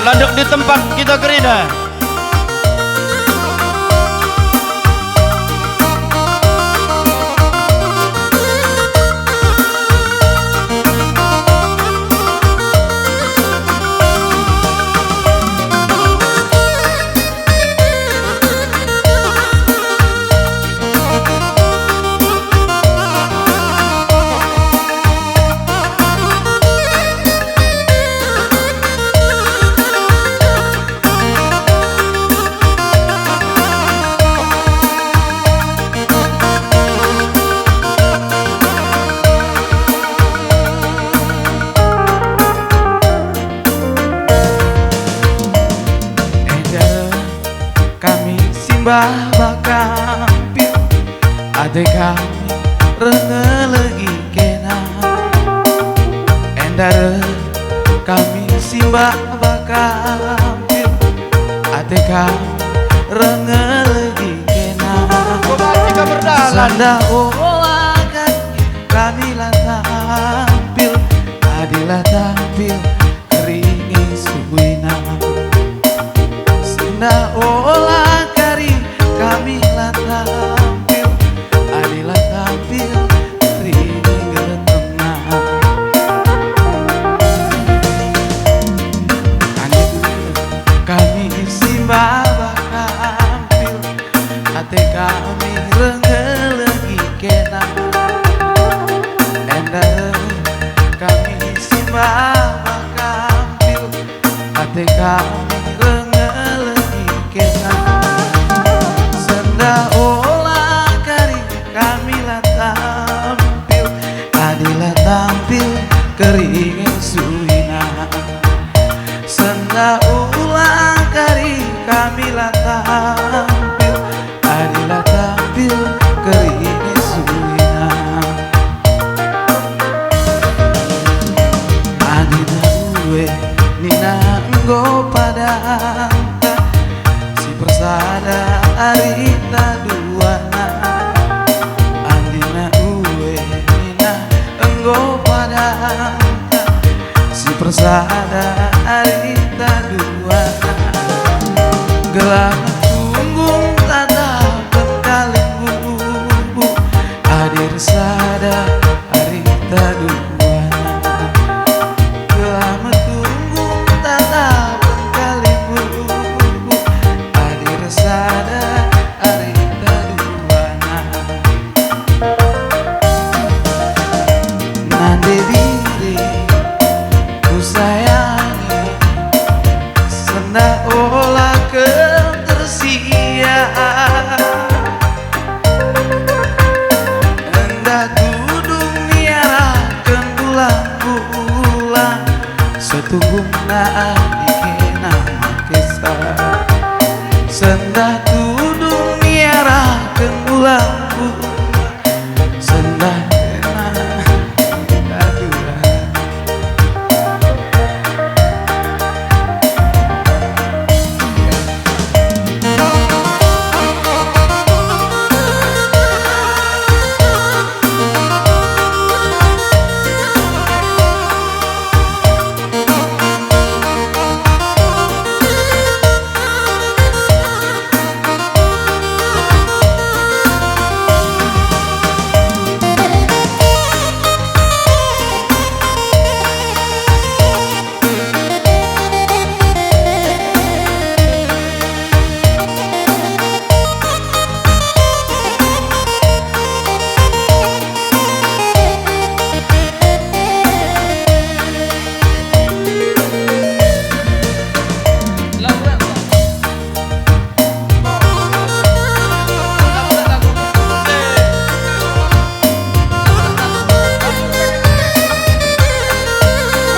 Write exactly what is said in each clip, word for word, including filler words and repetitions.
Tanduk di tempat kita kerina. Enda kami simbah bakampil, ate kami reh ngelegi kena. Enda reh kami simbah bakampil, ate kami reh ngelegi kena. Coba kita berdalan. Sendah ola kari kami la tampil, adi la tampil, keringi suina. Sendah ola kari kami la tampil, adi la tampil, keringi getemna. Anggit kami simbah bakampil, ate kami reh ngelegi kena. Enda kami simbah bakampil, ate kami reh ngelegi kena. Sendah ola kari kami la tampil, adi la tampil, keringi suina. Sendah ola kari kami la tampil, adi la tampil, keringi suina. Adi na ue nina enggo padanta, si persada arita duana. Adi na ue nina enggo padanta, si persada arita duana. Gelah metunggung tatapen kalimbubu, adi ersada arita duana. Gelah metunggung tatapen kalimbubu, adi ersada arita duana. Nande diri kusayangi, sendah ola kel tersia. Enda tudung niaraken bulan-bulan, setunggung na adi kena makesa. Sendah tudung niaraken bulan-bulan, sendah kena. Aduh.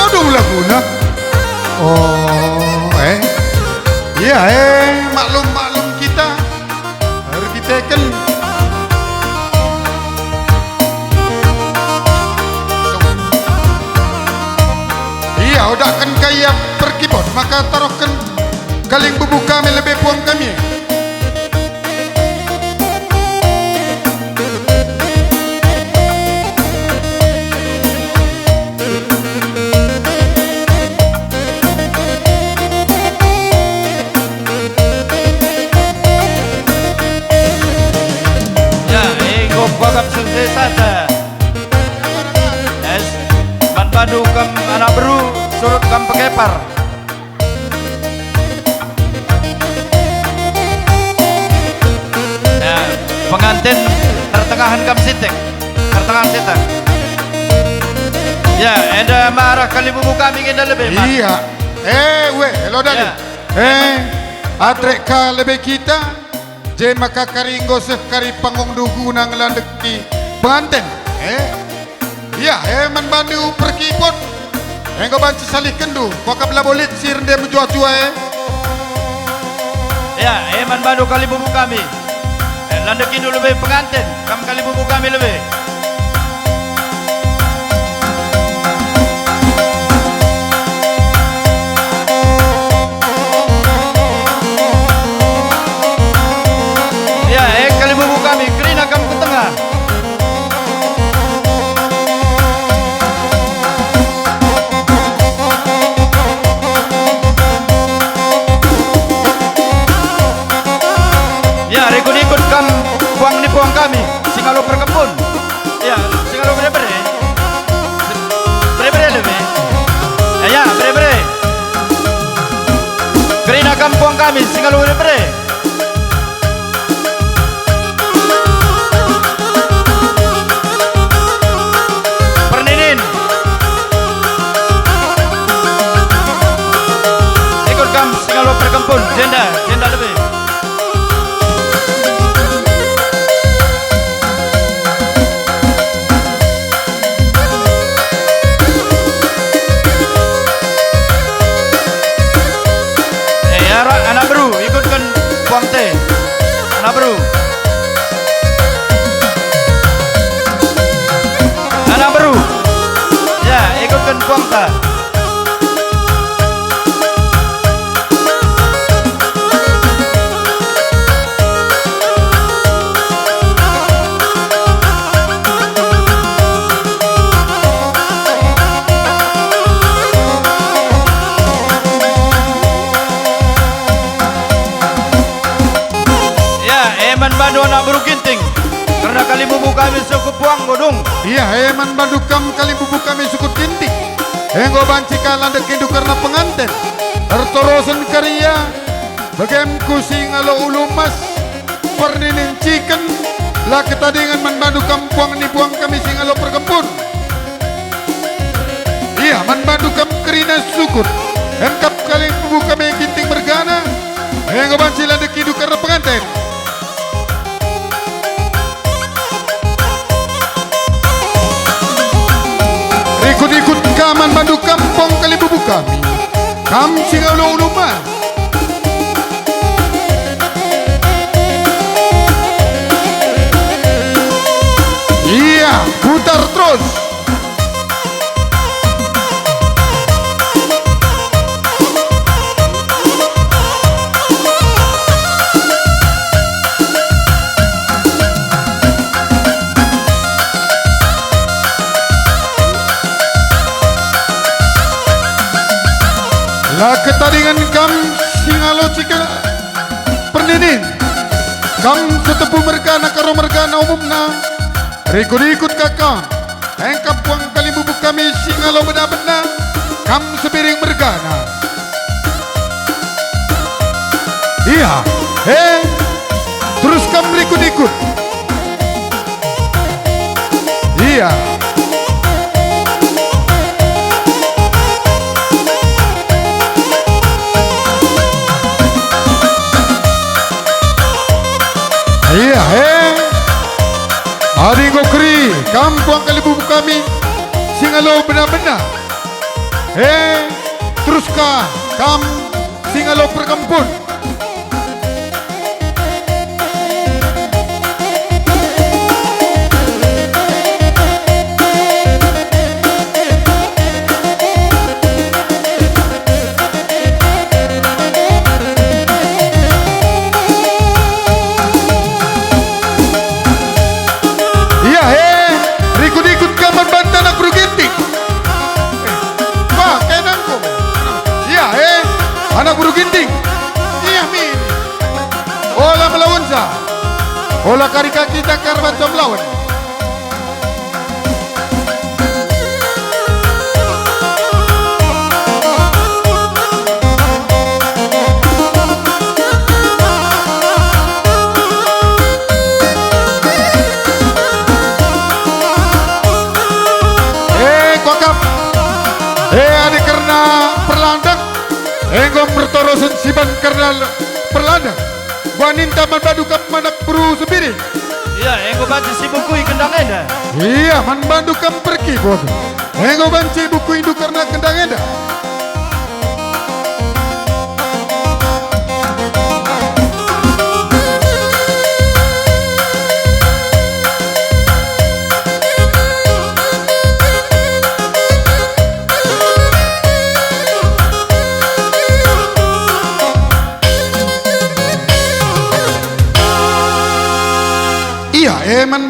Waduh, laguna. Oh, eh. Iya, eh, maklum, maklum kita. Erkiteken. Iya, odaken ka ia perkibot, maka tarohken kalimbubu kami lebe puang kami. Anak beru, surut kam pekepar. Ya, penganten ertengahen kam sitik. Ertengahen sitik. Ya, enda me arah kalimbubu kami enda lebe, Mat. Iya. Eh, weh, elo dali. Ya. Eh, atrek ka lebe kita, je maka kari enggo seh kari panggung duguna ngelandeki penganten. Eh, iya, eh, man bandu perkipun. Enggo banci salihkenndu, kuakap labo lit si rende mejuah-juah, eh. Ya, eh, man bandu kalimbubu kami. Eh, landekindu lebe penganten, kam kalimbubu kami lebe. Ya, eh, kalimbubu kami, kerina kam ku tengah. Ya, rikut-ikut kam puang ni puang kami, si ngalo perkempun. Ya, si ngalo bere-bere. Bere-bere lebe. Ya, ya, bere-bere. Kerina kam puang kami, si ngalo bere-bere. Perninin. Ikut kam si ngalo perkempun, jenda, jenda lebe. Eh, arak anak beru, ikutken puangte. Anak beru. Anak beru. Ya, ikutken puangta. Ya, e man bandu anak beru Ginting, kerna kalimbubu kami sukut puang godung. Iya, e man bandu kam kalimbubu kami sukut Ginting. Enggo banci ka landekindu kerna penganten. Ertorosen kari ia, bagem ku si ngalo ulu emas, perninin ciken, la ketadingen man bandu kam puang ni puang kami si ngalo perkempun. Ia man bandu kam kerina sukut, engkap kalimbubu kami Ginting mergana, enggo banci landekindu kerna penganten. Rikut-ikut ka man bandu kam puang kalimbubu kami, kam si ngalo ulu emas. Iya, putar terus. La ketadingen kam si ngalo ciken perninin. Kam setepu mergana karo mergana umumna. Rikut-ikut ka kam. Engkap puang kalimbubu kami si ngalo bena-bena, kam sebiring mergana. Iya, he, terus kam rikut-ikut. Iya. Iya, he. Adi enggo keri kam puang kalimbubu kami si ngalo bena-bena. He, terus ka kam si ngalo perkempun. Iya, he, rikut-ikut ka man banta anak beru Ginting. Bah, kenangku. Iya, he, anak beru Ginting. Siban Karnal Perlada. Buah ninta man bandu kam anak beru Sembiring. Ia, enggo banci sibukui kendang enda. Ia, man bandu kam perkibot. Enggo banci bukuindu kerna kendang enda. Ia, e man